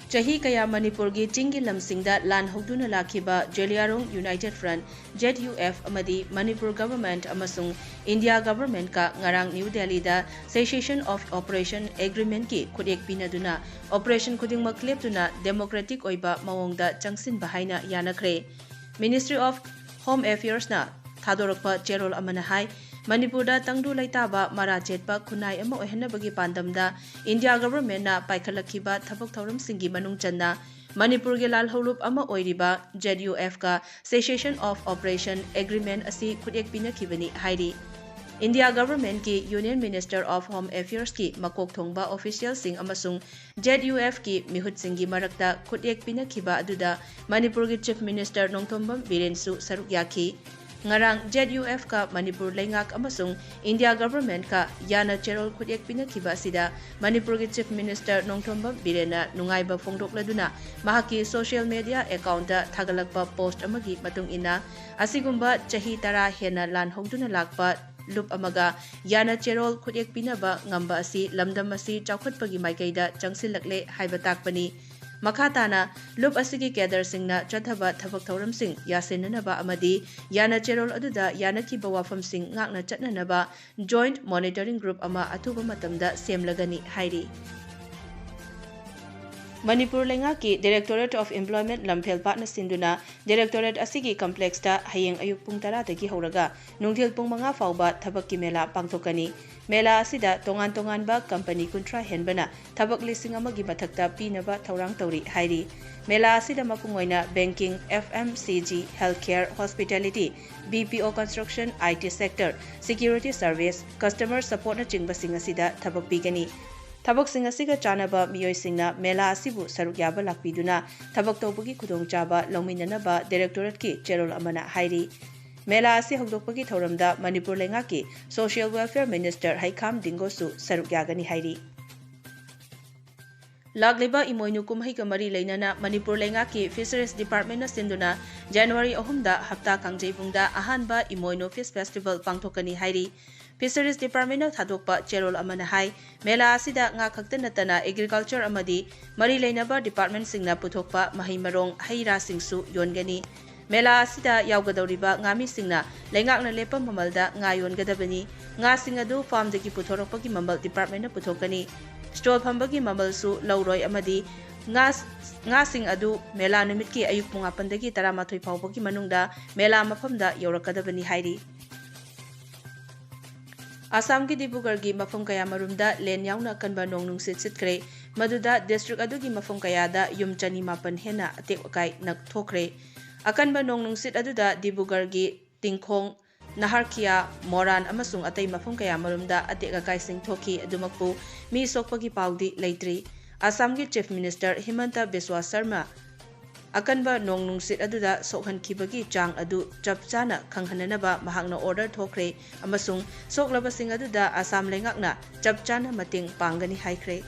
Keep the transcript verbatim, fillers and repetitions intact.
ꯆꯍꯤ ꯀꯌꯥ ꯃꯅꯤꯄꯨꯔꯒꯤ ꯆꯤꯡꯒꯤ ꯂꯝꯁꯤꯡꯗ ꯂꯥꯟ ꯍꯧꯗꯨꯅ ꯂꯥꯛꯈꯤꯕ Zeliangrong united front, Z U F, ꯑꯃꯗꯤ ꯃꯅꯤꯄꯨꯔ ꯒꯚꯔꯟꯃꯦꯟꯠ ꯑꯃꯁꯨꯡ ꯏꯟꯗꯤꯌꯥ ꯒꯚꯔꯟꯃꯦꯟꯠꯀ ꯉꯔꯥꯡ ꯅ꯭ꯌꯨ ꯗꯦꯜꯂꯤꯗ Cessation of Operation Agreement-ꯀꯤ ꯈꯨꯠꯌꯦꯛ ꯄꯤꯅꯗꯨꯅ ꯑꯣꯄꯔꯦꯁꯟ ꯈꯨꯗꯤꯡꯃꯛ ꯂꯦꯞꯇꯨꯅ ꯗꯦꯃꯣꯀ꯭ꯔꯦꯇꯤꯛ ꯑꯣꯏꯕ ꯃꯑꯣꯡꯗ ꯆꯪꯁꯤꯟꯕ ꯍꯥꯏꯅ ꯌꯥꯅꯈ꯭ꯔꯦ꯫ Ministry of Home Affairs-ꯅ ꯊꯥꯗꯣꯔꯛꯄ ꯆꯦꯔꯣꯜ ꯑꯃꯅ ꯍꯥꯏ, ꯃꯅꯤꯄꯨꯔꯗ ꯇꯪꯗꯨ ꯂꯩꯇꯥꯕ ꯃꯔꯥ ꯆꯦꯠꯄ ꯈꯨꯟꯅꯥꯏ ꯑꯃ ꯑꯣꯏꯍꯟꯅꯕꯒꯤ ꯄꯥꯟꯗꯝꯗ ꯏꯟꯗꯤꯌꯥ ꯒꯚꯔꯟꯃꯦꯟꯠꯅ ꯄꯥꯏꯈꯠꯂꯛꯈꯤꯕ ꯊꯕꯛ ꯊꯧꯔꯝꯁꯤꯡꯒꯤ ꯃꯅꯨꯡ ꯆꯟꯅ ꯃꯅꯤꯄꯨꯔꯒꯤ ꯂꯥꯜꯍꯧꯂꯨꯞ ꯑꯃ ꯑꯣꯏꯔꯤꯕ ꯖꯦꯗ ꯌꯨ ꯑꯦꯐ-ꯀ Cessation of Operation Agreement ꯑꯁꯤ ꯈꯨꯠꯌꯦꯛ ꯄꯤꯅꯈꯤꯕꯅꯤ ꯍꯥꯏꯔꯤ꯫ ꯏꯟꯗꯤꯌꯥ ꯒꯚꯔꯟꯃꯦꯟꯠꯀꯤ Union Minister of Home Affairs-ꯀꯤ ꯃꯀꯣꯛ ꯊꯣꯡꯕ ꯑꯣꯐꯤꯁꯤꯌꯦꯜꯁꯤꯡ ꯑꯃꯁꯨꯡ ꯖꯦꯗ ꯌꯨ ꯑꯦꯐ-ꯀꯤ ꯃꯤꯍꯨꯠꯁꯤꯡꯒꯤ ꯃꯔꯛꯇ ꯈꯨꯠꯌꯦꯛ ꯄꯤꯅꯈꯤꯕ ꯑꯗꯨꯗ ꯃꯅꯤꯄꯨꯔꯒꯤ ꯆꯤꯐ ꯃꯤꯅꯤꯁꯇꯔ ꯅꯣꯡꯊꯣꯝꯕꯝ ꯕꯤꯔꯦꯟꯁꯨ ꯁꯔꯨꯛ ꯌꯥꯈꯤ꯫ ꯉꯔꯥꯡ ꯖꯦꯗ ꯌꯨ ꯑꯦꯐ-ꯀ ꯃꯅꯤꯄꯨꯔ ꯂꯩꯉꯥꯛ ꯑꯃꯁꯨꯡ ꯏꯟꯗꯤꯌꯥ ꯒꯚꯔꯟꯃꯦꯟꯠꯀ ꯌꯥꯅ ꯆꯦꯔꯣꯜ ꯈꯨꯠꯌꯦꯛ ꯄꯤꯅꯈꯤꯕ ꯑꯁꯤꯗ ꯃꯅꯤꯄꯨꯔꯒꯤ ꯆꯤꯐ ꯃꯤꯅꯤꯁꯇꯔ ꯅꯣꯡꯊꯣꯝꯕꯝ ꯕꯤꯔꯦꯟꯅ ꯅꯨꯡꯉꯥꯏꯕ ꯐꯣꯡꯗꯣꯛꯂꯗꯨꯅ ꯃꯍꯥꯛꯀꯤ ꯁꯣꯁꯤꯌꯦꯜ ꯃꯤꯗꯤꯌꯥ ꯑꯦꯀꯥꯎꯟꯠꯇ ꯊꯥꯒꯠꯂꯛꯄ ꯄꯣꯁꯠ ꯑꯃꯒꯤ ꯃꯇꯨꯡ ꯏꯟꯅ, ꯑꯁꯤꯒꯨꯝꯕ ꯆꯍꯤ ꯇꯔꯥ ꯍꯦꯟꯅ ꯂꯥꯟ ꯍꯧꯗꯨꯅ ꯂꯥꯛꯄ ꯂꯨꯞ ꯑꯃꯒ ꯌꯥꯅ ꯆꯦꯔꯣꯜ ꯈꯨꯠꯌꯦꯛ ꯄꯤꯅꯕ ꯉꯝꯕ ꯑꯁꯤ ꯂꯝꯗꯝ ꯑꯁꯤ ꯆꯥꯎꯈꯠꯄꯒꯤ ꯃꯥꯏꯀꯩꯗ ꯆꯪꯁꯤꯜꯂꯛꯂꯦ ꯍꯥꯏꯕ ꯇꯥꯛꯄꯅꯤ꯫ ꯃꯈꯥ ꯇꯥꯅ ꯂꯨꯞ ꯑꯁꯤꯒꯤ ꯀꯦꯗꯔꯁꯤꯡꯅ ꯆꯠꯊꯕ ꯊꯕꯛ ꯊꯧꯔꯝꯁꯤꯡ ꯌꯥꯁꯤꯟꯅꯅꯕ ꯑꯃꯗꯤ ꯌꯥꯅ ꯆꯦꯔꯣꯜ ꯑꯗꯨꯗ ꯌꯥꯅꯈꯤꯕ ꯋꯥꯐꯝꯁꯤꯡ ꯉꯥꯛꯅ ꯆꯠꯅꯅꯕ ꯖꯣꯏꯟꯠ ꯃꯣꯅꯤꯇꯔꯤꯡ ꯒ꯭ꯔꯨꯞ ꯑꯃ ꯑꯊꯨꯕ ꯃꯇꯝꯗ ꯁꯦꯝꯂꯒꯅꯤ ꯍꯥꯏꯔꯤ꯫ ꯃꯅꯤꯄꯨꯔ ꯂꯩꯉꯥꯛꯀꯤ Directorate of Employment ꯂꯝꯐꯦꯜ ꯄꯥꯠꯅ ꯁꯤꯟꯗꯨꯅ Directorate ꯑꯁꯤꯒꯤ ꯀꯝꯄ꯭ꯂꯦꯛꯁꯇ ꯍꯌꯦꯡ ꯑꯌꯨꯛ ꯄꯨꯡ ꯇꯔꯥꯗꯒꯤ ꯍꯧꯔꯒ ꯅꯨꯡꯊꯤꯜ ꯄꯨꯡ ꯃꯉꯥ ꯐꯥꯎꯕ ꯊꯕꯛꯀꯤ ꯃꯦꯂꯥ ꯄꯥꯡꯊꯣꯛꯀꯅꯤ꯫ ꯃꯦꯂꯥ ꯑꯁꯤꯗ ꯇꯣꯉꯥꯟ ꯇꯣꯉꯥꯟꯕ ꯀꯝꯄꯅꯤ ꯀꯨꯟꯊ꯭ꯔꯥ ꯍꯦꯟꯕꯅ ꯊꯕꯛ ꯂꯤꯁꯤꯡ ꯑꯃꯒꯤ ꯃꯊꯛꯇ ꯄꯤꯅꯕ ꯊꯧꯔꯥꯡ ꯇꯧꯔꯤ ꯍꯥꯏꯔꯤ꯫ ꯃꯦꯂꯥ ꯑꯁꯤꯗ ꯃꯄꯨꯡ ꯑꯣꯏꯅ banking, F M C G, healthcare, hospitality, B P O construction, I T sector, security service, customer supportꯅꯆꯤꯡꯕꯁꯤꯡ ꯑꯁꯤꯗ ꯊꯕꯛ ꯄꯤꯒꯅꯤ꯫ ꯊꯕꯛꯁꯤꯡ ꯑꯁꯤꯒ ꯆꯥꯟꯅꯕ ꯃꯤꯑꯣꯏꯁꯤꯡꯅ ꯃꯦꯂꯥ ꯑꯁꯤꯕꯨ ꯁꯔꯨꯛ ꯌꯥꯕ ꯂꯥꯛꯄꯤꯗꯨꯅ ꯊꯕꯛ ꯇꯧꯕꯒꯤ ꯈꯨꯗꯣꯡꯆꯥꯕ ꯂꯧꯃꯤꯟꯅꯅꯕ Directorateꯀꯤ ꯆꯦꯔꯣꯜ ꯑꯃꯅ ꯍꯥꯏꯔꯤ꯫ ꯃꯦꯂꯥ ꯑꯁꯤ ꯍꯧꯗꯣꯛꯄꯒꯤ ꯊꯧꯔꯝꯗ ꯃꯅꯤꯄꯨꯔ ꯂꯩꯉꯥꯛꯀꯤ Social Welfare Minister ꯍꯩꯈꯥꯝ ꯗꯤꯡꯒꯣꯁꯨ ꯁꯔꯨꯛ ꯌꯥꯒꯅꯤ ꯍꯥꯏꯔꯤ꯫ ꯂꯥꯛꯂꯤꯕ ꯏꯃꯣꯏꯅꯨ ꯀꯨꯝꯍꯩꯒ ꯃꯔꯤ ꯂꯩꯅꯅ ꯃꯅꯤꯄꯨꯔ ꯂꯩꯉꯥꯛꯀꯤ Fisheries Departmentꯅ ꯁꯤꯟꯗꯨꯅ January ꯑꯍꯨꯝꯗ ꯍꯞꯇꯥ ꯀꯥꯡꯖꯩꯕꯨꯡꯗ ꯑꯍꯥꯟꯕ ꯏꯃꯣꯏꯅꯨ Fish Festival ꯄꯥꯡꯊꯣꯛꯀꯅꯤ ꯍꯥꯏꯔꯤ꯫ Fisheries Departmentꯅ ꯊꯥꯗꯣꯛꯄ ꯆꯦꯔꯣꯜ ꯑꯃꯅ ꯍꯥꯏ, ꯃꯦꯂꯥ ꯑꯁꯤꯗ ꯉꯥ ꯈꯛꯇ ꯅꯠꯇꯅ Agriculture ꯑꯃꯗꯤ ꯃꯔꯤ ꯂꯩꯅꯕ Departmentꯁꯤꯡꯅ ꯄꯨꯊꯣꯛꯄ ꯃꯍꯩ ꯃꯔꯣꯡ, ꯍꯩ ꯔꯥꯁꯤꯡꯁꯨ ꯌꯣꯟꯒꯅꯤ꯫ ꯃꯦꯂꯥ ꯑꯁꯤꯗ ꯌꯥꯎꯒꯗꯧꯔꯤꯕ ꯉꯥꯃꯤꯁꯤꯡꯅ ꯂꯩꯉꯥꯛꯅ ꯂꯦꯞꯄ ꯃꯃꯜꯗ ꯉꯥ ꯌꯣꯟꯒꯗꯕꯅꯤ꯫ ꯉꯥꯁꯤꯡ ꯑꯗꯨ farmꯗꯒꯤ ꯄꯨꯊꯣꯔꯛꯄꯒꯤ ꯃꯃꯜ Departmentꯅ ꯄꯨꯊꯣꯛꯀꯅꯤ꯫ Stall ꯐꯝꯕꯒꯤ ꯃꯃꯜꯁꯨ ꯂꯧꯔꯣꯏ ꯑꯃꯗꯤ ꯉꯥ, ꯉꯥꯁꯤꯡ ꯑꯗꯨ ꯃꯦꯂꯥ ꯅꯨꯃꯤꯠꯀꯤ ꯑꯌꯨꯛ ꯄꯨꯡ ꯃꯥꯄꯟꯗꯒꯤ ꯇꯔꯥꯃꯥꯊꯣꯏ ꯐꯥꯎꯕꯒꯤ ꯃꯅꯨꯡꯗ ꯃꯦꯂꯥ ꯃꯐꯝꯗ ꯌꯧꯔꯛꯀꯗꯕꯅꯤ ꯍꯥꯏꯔꯤ꯫ ꯑꯁꯥꯝꯒꯤ ꯗꯤꯕ꯭ꯔꯨꯒꯔꯒꯤ ꯃꯐꯝ ꯀꯌꯥꯃꯔꯨꯝꯗ ꯂꯦꯟ ꯌꯥꯎꯅ ꯑꯀꯟꯕ ꯅꯣꯡ ꯅꯨꯡꯁꯤꯠ ꯁꯤꯠꯈ꯭ꯔꯦ꯫ ꯃꯗꯨꯗ district ꯑꯗꯨꯒꯤ ꯃꯐꯝ ꯀꯌꯥꯗ ꯌꯨꯝ ꯆꯅꯤ ꯃꯥꯄꯟ ꯍꯦꯟꯅ ꯑꯇꯦꯛ ꯑꯀꯥꯏ ꯅꯛ-, ꯊꯣꯛꯈ꯭ꯔꯦ꯫ ꯑꯀꯟꯕ ꯅꯣꯡ ꯅꯨꯡꯁꯤꯠ ꯑꯗꯨꯗ ꯗꯤꯕ꯭ꯔꯨꯒꯔꯒꯤ ꯇꯤꯡꯈꯣꯡ, ꯅꯍꯥꯔꯈꯤꯌꯥ, ꯃꯣꯔꯥꯟ ꯑꯃꯁꯨꯡ ꯑꯇꯩ ꯃꯐꯝ ꯀꯌꯥꯃꯔꯨꯝꯗ ꯑꯇꯦꯛ ꯑꯀꯥꯏꯁꯤꯡ ꯊꯣꯛꯈꯤ꯫ ꯑꯗꯨꯃꯛꯄꯨ ꯃꯤ ꯁꯣꯛꯄꯒꯤ ꯄꯥꯎꯗꯤ ꯂꯩꯇ꯭ꯔꯤ꯫ ꯑꯁꯥꯝꯒꯤ Chief Minister ꯍꯤꯃꯟꯇ ꯕꯤꯁ꯭ꯋꯥ ꯁꯔꯃ ꯑꯀꯟꯕ ꯅꯣꯡ ꯅꯨꯡꯁꯤꯠ ꯑꯗꯨꯗ ꯁꯣꯛꯍꯟꯈꯤꯕꯒꯤ ꯆꯥꯡ ꯑꯗꯨ ꯆꯞ ꯆꯥꯅ ꯈꯪꯍꯟꯅꯅꯕ ꯃꯍꯥꯛꯅ order ꯊꯣꯛꯈ꯭ꯔꯦ ꯑꯃꯁꯨꯡ ꯁꯣꯛꯂꯕꯁꯤꯡ ꯑꯗꯨꯗ ꯑꯁꯥꯝ ꯂꯩꯉꯥꯛꯅ ꯆꯞ ꯆꯥꯅ ꯃꯇꯦꯡ ꯄꯥꯡꯒꯅꯤ ꯍꯥꯏꯈ꯭ꯔꯦ꯫